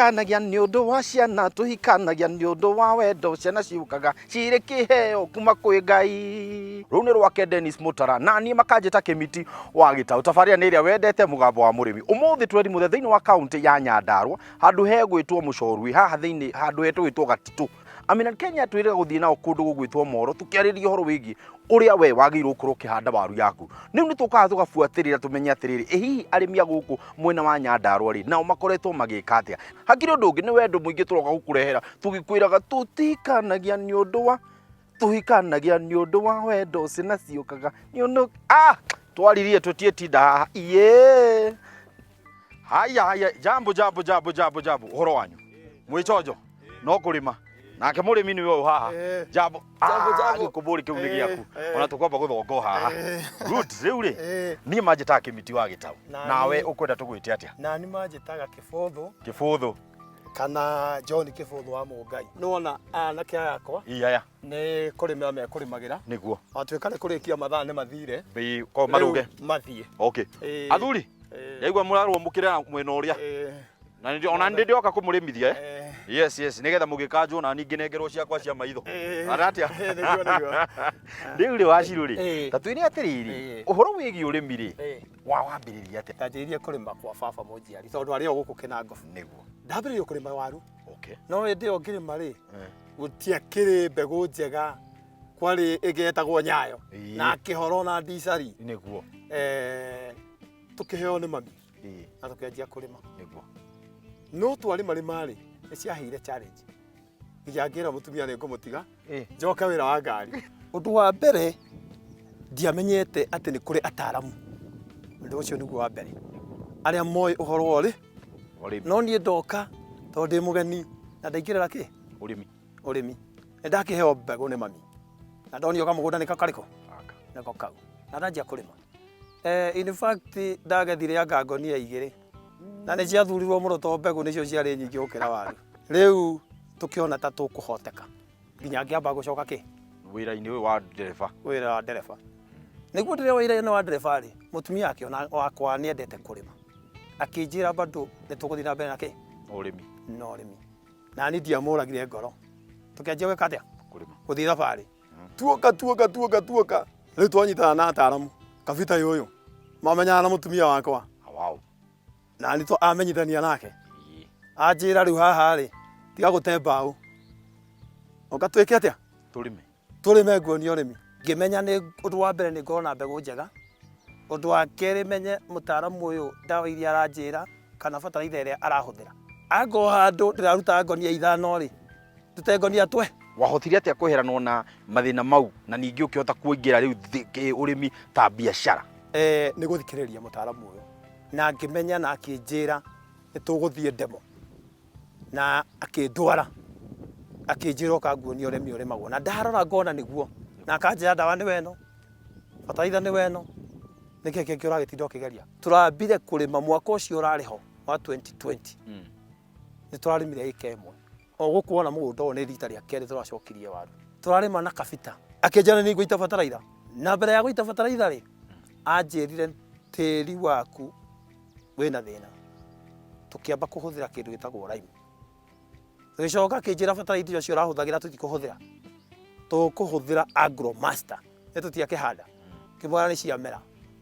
Tũhikanagia nĩ ũndũ wa ciana, tũhikanagia nĩ ũndũ wa wendo, ciana ciũkaga cirĩ kĩheo kuma kwĩ Ngai. Rũu nĩ rwake Dennis Mũtara na niĩ makanjĩta Kĩmiti wa Gĩtaũ. Tabarĩra nĩ ĩrĩa wendete mũgambo wa mũrĩmi. Ũmũthĩ twerimũthe thĩinĩ wa kaũntĩ ya Nyandarua handũ hegwĩtwo Mũcorui, haha thĩinĩ handũ hetũgwĩtwo Gatitũ. Amina Kenya twĩrĩga gũthiĩ nao kũndũ gũgwĩtwo Moro tũkĩarĩrĩria ũhoro wĩgiĩ ũrĩa we wagĩrĩirwo gũkorwo ũkĩhanda waru yaku. Rĩu nĩ tũkaga tũgabuatĩrĩra tũmenye atĩrĩrĩ, ĩ hihi arĩmi a gũkũ mwena wa Nyandarua rĩ, nao makoretwo magĩka atĩa? Hakĩrĩ ũndũ ũngĩ, nĩ wendo mũingĩ tũroka gũkũrehera tũgĩkwĩraga tũtikanagia nĩ ũndũ wa tũhikanagia nĩ ũndũ wa wendo ciana ciũkaga nĩ ũndũ ah twaririe tũtiĩtinda haha iye haya haya jambo jambo jambo jambo jambo ũhoro wanyu mwĩchonjo no kũrĩma nake mũrĩmi nĩwe ũyũ haha Eh. jambo Jambo, Ah, jambo. gĩkũmbũrĩ kĩu nĩ Eh, gĩaku eh. ona tũkwamba gũthonga o haha Eh. good rĩu rĩ Eh. niĩ manjĩtaga kĩmiti wa gĩtaũ Na nawe niĩ- ũkwenda tũgwĩte atĩa nani manjĩtaga kĩbũthũ kĩbũthũ kana John kĩbũthũ wa Mũngai nĩwona anake aya akwa iyaya nĩ kũrĩmĩra mekũrĩmagĩra nĩguo watuĩka nĩ kũrĩkia mathaa nĩ mathire Bĩ- ko marũge Rĩu mathiĩ okay Eh. athuri Eh. ndaigua mũrarwo mũkĩrera mwena ũrĩa Eh, na ona nĩ ndĩoka kũmũrĩmithia eh eh, yes nĩgetha mũgĩkanjwo na niĩ ngĩnengerwo ciakwa cia maitho Eh. Ana atĩa Eh, nĩguo, nĩguo. rĩu rĩ wacirũ rĩ Eh. ta twĩre atĩrĩrĩ Eh. ũhoro wĩgiĩ ũrĩmi rĩ eh. wa wambĩrĩria atĩa Ndanjĩrĩirie kũrĩma kwa baba mũnjiari tondũ arĩ o gũkũ Kĩnangobu nĩguo ndambĩrĩirie kũrĩma waru okay no hĩndĩ ĩyo ngĩrĩma rĩ Eh. gũtiakĩrĩ mbegũ njega kwarĩ ĩngĩ yetagwo nyayo Ĩĩ. na kĩhoro na ndicari nĩguo eh, tũkĩheo nĩ mami Ĩĩ, na tũkĩanjia kũrĩma nĩguo no twarĩma rĩma rĩ nĩ ciaheire challenge nginya ngĩra mũtumia nĩ ngũmũtiga Ĩĩ. njoke wĩra wa ngari ũndũ wa mbere ndiamenyete atĩ nĩ kũrĩ ataramu ũndũ ũcio nĩguo wa mbere arĩa moĩ ũhoro wa ũrĩ ũrĩmi no niĩ ndoka tondũ ndĩ mũgeni na ndaingĩrĩra kĩ ũrĩmi ũrĩmi nĩ ndakĩheo mbegũ nĩ mami na ndonio kamũgũnda nĩko karĩkũ Aka. nĩko kau na ndanjia kũrĩma eh, in fact ndagethire anga ngonia igĩrĩ na nĩ ciathurirwo mũno tondũ mbegũ nĩcio ciarĩ nyingĩ gũkĩra waru rĩu tũkĩona ta tũkũhoteka nginya ngĩamba gũcoka kĩ wĩra-inĩ ũyũ wa ndereba wĩra wa ndereba nĩguo ndĩrĩ wĩra-inĩ wa ndereba rĩ mũtumia akĩona wakwa nĩ endete kũrĩma akĩnjĩra bado nĩ tũgũthiĩ na mbere na kĩ ũrĩmi na ũrĩmi na niĩ ndiamũragire ngoro tũkĩanjia gwĩka atĩa kũrĩma gũthiĩ thabarĩ tuoka tuoka tuoka tuoka rĩu twanyitana na ataramu kabita ũyũ mamenyana na mũtumia wakwa wow na nĩ amenyithania nake Ĩĩ. anjĩra rĩu haha rĩ tiga gũte mbaũ ũka twĩke atĩa tũrĩme tũrĩme nguonia ũrĩmi ngĩmenya nĩ ũndũ wa mbere nĩ ngorwo na mbegũ njega ũndũ wa kerĩ menye mũtaaramu ũyũ ndawa iria aranjĩra kana bataraitha ĩrĩa arahũthĩra angorwo handũ ndĩraruta ngonia ithano rĩ ndute ngonia twe wahotire atĩa kweheranwo na mathĩna mau na ningĩ ũkĩhota kũingĩra rĩu ũrĩmi ta biacara eh, nĩ gũthikĩrĩria mũtaaramu ũyũ na ngĩmenya na akĩnjĩra nĩ tũgũthiĩ ndemo na akĩndwara akĩnjĩra ũka nguonia ũrĩmi ũrĩmagwo na ndarora ngona nĩguo na akanjĩra ndawa nĩ weno bataraitha nĩ weno nĩkĩ kĩngĩ ũragĩtinda ũkĩgeria tũrambire kũrĩma mwaka ũcio ũrarĩ ho wa 2020 nĩ tũrarĩmire ĩka ĩmwe o gũkũ wona mũgũnda ũyũ nĩ rita rĩa kerĩ tũracokirie waru tũrarĩma na kabita akĩnjĩra nĩ ngũita bataraitha na mbere ya gũita bataraitha rĩ anjĩrire tĩri waku wĩna thĩna tũkĩamba kũhũthĩra kĩndũ gĩtagwo lime tũgĩcoka akĩnjĩra bataraitha icio ũrahũthagĩra tũtikũhũthĩra tũkũhũthĩra agromaster nĩ tũtiakĩhanda kĩmwĩra nĩ ciamera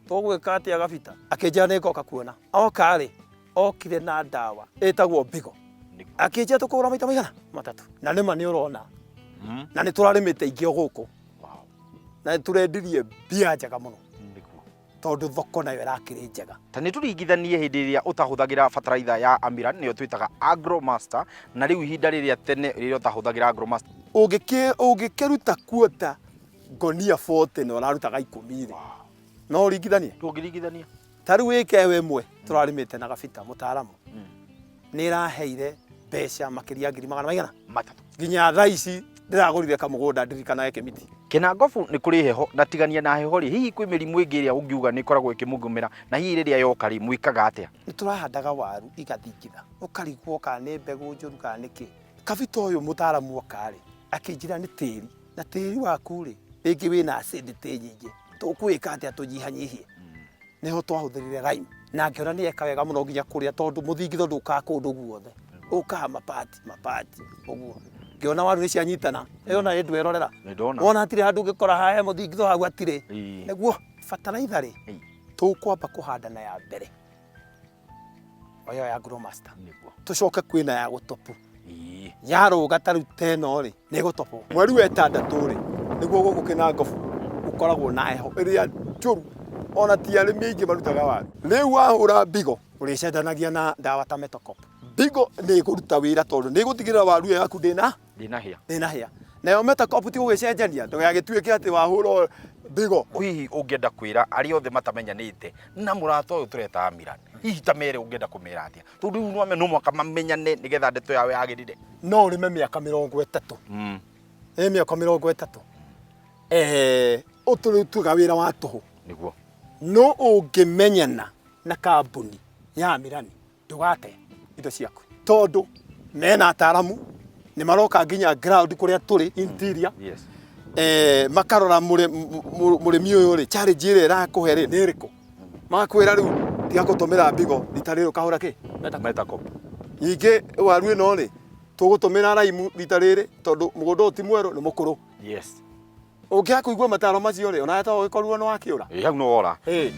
tũgwĩka atĩa gabita akĩnjĩra nĩ ngoka kuona oka rĩ okire na ndawa ĩtagwo mbigo akĩnjĩra tũkũgũra maita maigana matatũ na nĩma nĩ ũrona na nĩ tũrarĩmĩte ingĩ o gũkũ Wow. na nĩ tũrendirie mbia njega mũno Nĩguo. tondũ thoko nayo ĩrakĩrĩ njega ta nĩ tũringithanie hĩndĩ ĩrĩa ũtahũthagĩra bataraitha ya Amira nĩyo twĩtaga Agromaster na rĩu ihinda rĩrĩa tene rĩrĩa ũtahũthagĩra Agromaster ũngĩkĩruta kuota ngonia 40 na ũrarutaga ikũmi rĩ no ũringithanie ndũngĩringithania ta rĩu ĩka ĩyo ĩmwe tũrarĩmĩte na gabita mũtaaramu nĩ ĩraheire mbeca makĩria ngiri magana maigana matatũ nginya thaa ici ndĩragũrire kamũgũnda ndirikanage kĩmiti Kĩnangobu nĩ kũrĩ heho na tigania na heho rĩ hihi kwĩ mĩrimũ ĩngĩ ĩrĩa ũngiuga nĩ ĩkoragwo ĩkĩmũgũmĩra na hihi rĩrĩa yoka rĩ mwĩkaga atĩa nĩ tũrahandaga waru igathingitha ũkarigwo kana nĩ mbegũ njũru kana nĩ kĩ kabita ũyũ mũtaaramu oka rĩ akĩnjĩra nĩ tĩri na tĩri waku rĩ rĩngĩ wĩna acidity nyingĩ tũkwĩka atĩa tũnyihanyihie nĩho twahũthĩrire lime na ngĩona nĩ eka wega mũno nginya kũrĩa tondũ mũthingitho ndũkaga kũndũ guothe Ũkaga mapati mapati ũguo, ngĩona waru nĩ cianyitana. Ĩyo na ndwerorera. Nĩ ndona. Wona hatirĩ handũ ũngĩkora hahe mũthingitho hau hatirĩ. Ĩĩ. Nĩguo bataraitha rĩ, Ĩĩ. tũkwamba kũhanda na ya mbere o ĩyo ya Growmaster. Nĩguo. Tũcoke kwĩna ya gũtopu. Ĩĩ. Yarũga ta rĩu ta ĩno rĩ, nĩ ĩgũtobwo. Mweri wa ĩtandatũ rĩ, nĩguo gũkũ Kĩnangobu gũkoragwo na heho ĩrĩa njũru, ona ti arĩmi aingĩ marutaga waru. Rĩu wahũra mbigo, ũrĩcenjanagia na ndawa ta Metocop. Mbigo nĩ ĩkũruta wĩra tondũ nĩ ĩgũtigĩrĩra waru ĩyo yaku ndĩna Ndĩnahĩa. Ndĩnahĩa. Nayo Metocop ti gũgĩcenjania, ndũgagĩtuĩke atĩ wahũra mbigo. Hihi ũngĩenda kwĩra arĩa othe matamenyanĩte na mũrata ũyũ tũreta Amiran, hihi ta mere ũngĩenda kũmera atĩa? Tondũ rĩu nĩwamenya no mũhaka mamenyane nĩgetha ndeto yao yagĩrĩre. No ũrĩme mĩaka 30. Ĩ mĩaka 30. Eh, ũtũrutaga wĩra wa tũhũ. Nĩguo. No ũngĩmenyana na kambuni ya Amirani ndũgate indo ciaku tondũ mena ataaramu nĩ maroka nginya ground kũrĩa tũrĩ interior. Yes. Eh, makarora mũrĩmi ũyũ rĩ, challenge ĩrĩa ĩrakũhe rĩ nĩ ĩrĩkũ, magakwĩra rĩu tiga gũtũmĩra mbigo rita rĩrĩ, ũkahũra kĩ? Metacop. Ningĩ waru ĩno rĩ, tũgũtũmĩra raimu rita rĩrĩ tondũ mũgũnda ũyũ ti mwerũ, nĩ mũkũrũ. Yes. Ũngĩaga kũigua mataro macio rĩ, onawe to ũgĩkorirwo nĩ wakĩũra. Ĩ hau no wora. Ĩ.